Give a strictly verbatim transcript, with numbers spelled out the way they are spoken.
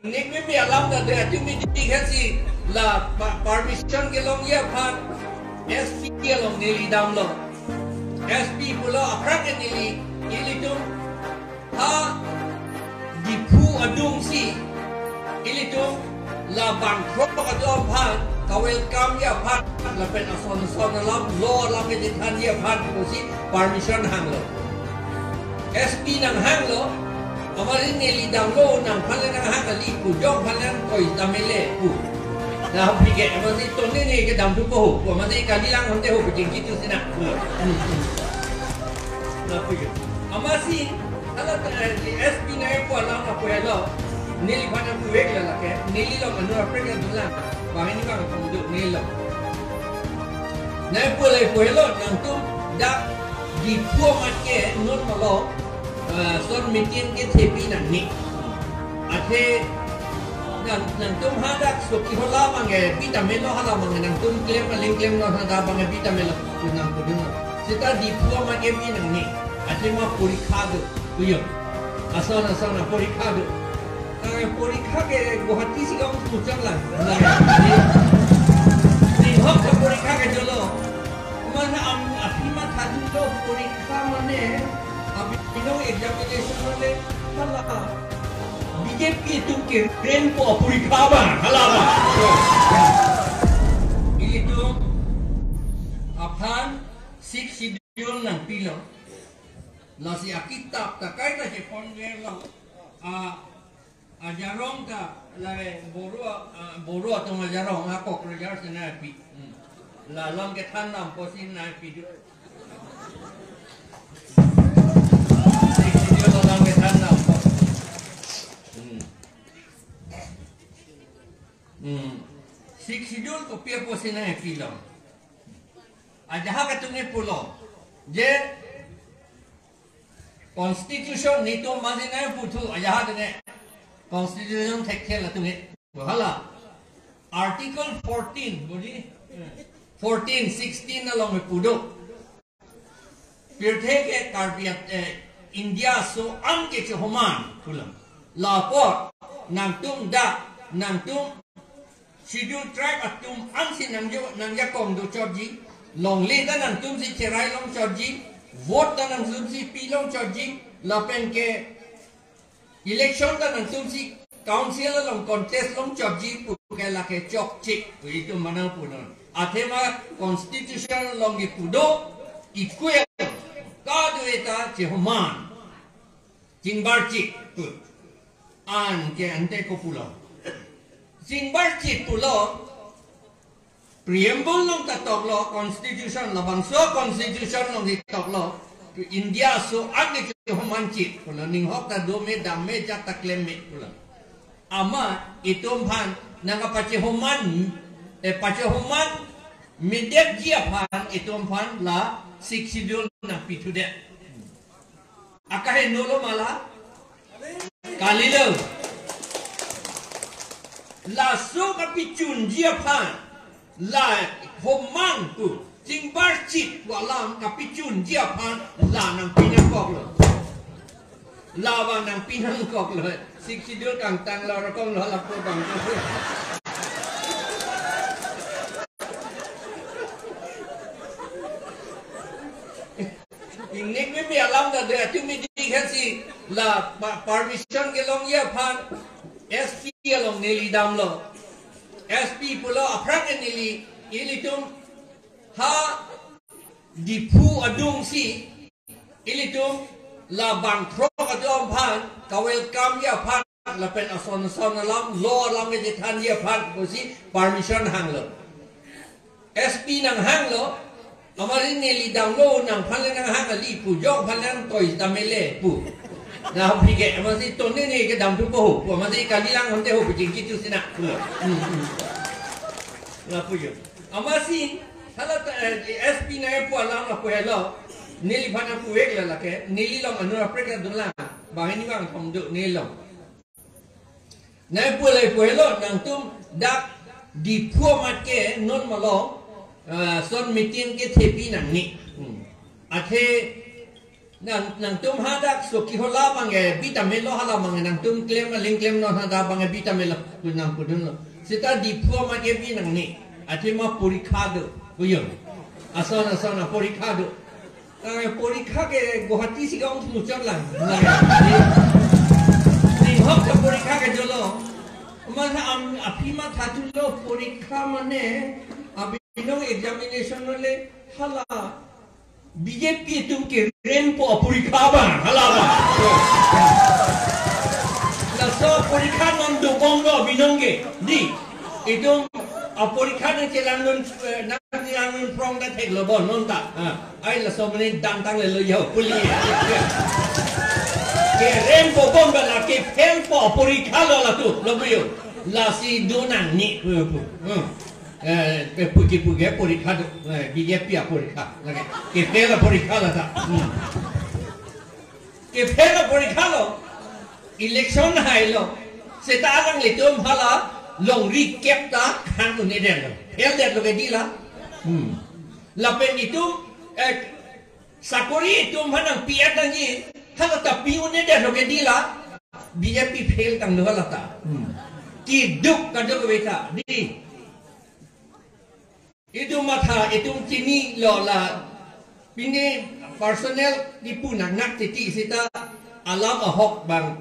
Nik mimi alam ta de ati mi di khan si la pa- permission kelongji aphan S P along neli damlo. S P pulo aphrang ke neli ilitum ha Diphu adung si ilitum la bangthrok adung aphan ka-welcome ji aphan lapen ason ason alam lo alam ke chethanji aphan pusi permission hanglo. S P nanghanglo, amari neli damlo, nangphan le nanghang kali pu, jongphan le nangtoi damle pu. Lapen ke amari to ne ne ke damthupo ho pu, amari kali lang honte ho pu jengki tu sina. Lapen ke amari hala ta, eh, S P nangpu alam lapu helo. Neliphan nangpu vek la lake, neli lo manu apre ke dulang. Bang ini bang pemuduk neli lo. Nangpu lapu helo, nangtum dak Diphu amat ke non malom, eh, son meeting kethepi nangne. Athe nang nangtum hadak Chokihola abang ke bi tamelo, hala abang ke nangtum klem aling klemlo, hadak abang ke bi tamelo, nang pudun. Seta Diphu amat ke bi nangne. Athe ma porikha do, kuyo. Ason ason aporikha do. Eh, porikha ke Guwahati si kamu puchang lang. Ni hok ke porikha ke jolo. Mana am api ma thadu lo porikha mane, api no examination mane, hala B J P atum ke ren po porikha ba, hala ba. Ilitum aphan Sixth Schedule nangpilo. Lasi akitap ta kaita cheponverlo. A ajarong ta la Boro, a, Boro atum ajarong a Kokrajhar si nangpi. Hmm. La alam kethan dampo si nangpi do. Sixth Schedule alam kethan dampo. Hmm. Hmm. Sixth Schedule kopi apotsi nangpilo? Ajahak atum ke pulo je Constitution netum masi nangputhu, ajahak atum ke Constitution thekthe latum ke. Hala Article fourteen, bodi? Fourteen, sixteen along me pudo. Pirthe ke Karbi at-, eh, India aso an ke chehoman pulo. Lapu nangtum dak, nangtum Schedule Tribe atum ansi nangjo, nangjakong dochotji, longle ta nangtumsi cherai longchotji, vote ta nangtumsi pi longchotji, lapen ke election ta nangtumsi council along contest longchotji pu ke lake chokche pu itum manang punon. Athema Constitution along kipu do equal, kadokave ta chehoman. Chingbarchit pu. Anke ante ko pulo. Chingbarchit pulo, Preamble along ta toklo, Constitution labangso Constitution along si toklo, India aso an ke chehomanchit pulo, ning hok ta dome damme jat ta klemme pulo. Amat itum aphan nangkapachehoman, eh, pachehoman medetji aphan itum aphan la Sixth Schedule nangpithudet. Akaheno lo ma la? Kalilo. Laso kapichunji aphan, la homan pu, chingbarchit pu alam kapichunji aphan la nangpi nangkoklo. La abang nangpi nangkoklo. Sixth Schedule kangtanglo, rokong lo lapu bang. Ingnik mimi alam ta de, ati mi di khan si la pa- permission kelongji aphan S P along neli damlo. S P pulo aphrang ke neli ilitum ha Diphu adung si ilitum la bangthrok adung aphan ka-welcome ji aphan lapen ason ason alam lo alam ke chethanji aphan pusi permission hanglo. S P nanghanglo, amari neli damlo, nangphan le nanghang kali pu, jongphan le nangtoi damle pu. Lapen ke amari to ne ne ke damthupo ho pu, amari kali lang honte ho pu jengki tu sina pu. Hmm, hmm. Lapu jo. Amari hala ta, eh, S P nangpu alam lapu helo. Neliphan nangpu vek la lake. Neli long anur apre ke dolang. Bang ini bang thom do neli long. Nangpu lapu helo, nangtum dak Diphu amat ke non malom, ah, son meeting kethepi nangne. Hmm. Athe Nang, nangtum hadak Chokihola abang ke bi tame lo, hala abang ke nangtum klem aling klem non hadak abang ke bi tame lo, pu nang pudun lo. Seta Diphu amat ke bi nangne. Athema porikha do. Uyo. Ason ason aporikha do. Eh, porikha ke Guwahati si gaon thlu chot lang. Ning hok ke porikha ke jolo. Mane am aphi mathathulo porikha mane abinong examination le hala B J P atum kerempo aporikha abang, hala abang. Laso aporikha non dobom lo abinong ke. Di, itum aporikha nangchelang dun, eh, nangchelang dun prong ta thek lo bon non ta. Ah, ai laso mane dam tang le lo yo, puli. Kerempo bom ba la ke fail po aporikha lo latum, lo bu yo. Lasi do nangne, pu, pu. Hmm. Eh, eh, puji puji porikha do, eh, B J P aporikha, lake, ke fail aporikha lata. Hmm. Ke fail aporikha lo, election hai lo, seta alanglitum hala longri kep ta khang un-edet lo, fail det lo ke di la. Hmm. Lapen itum, eh, sakori itum hanang P F nangji, hala ta pi un-edet lo ke di la, B J P fail tang lo hala ta. Hmm. Keduk kaduk ave ta, di. Itum matha, itum chini lo la, pine personal di pu nang nak titi seta alam ahok abang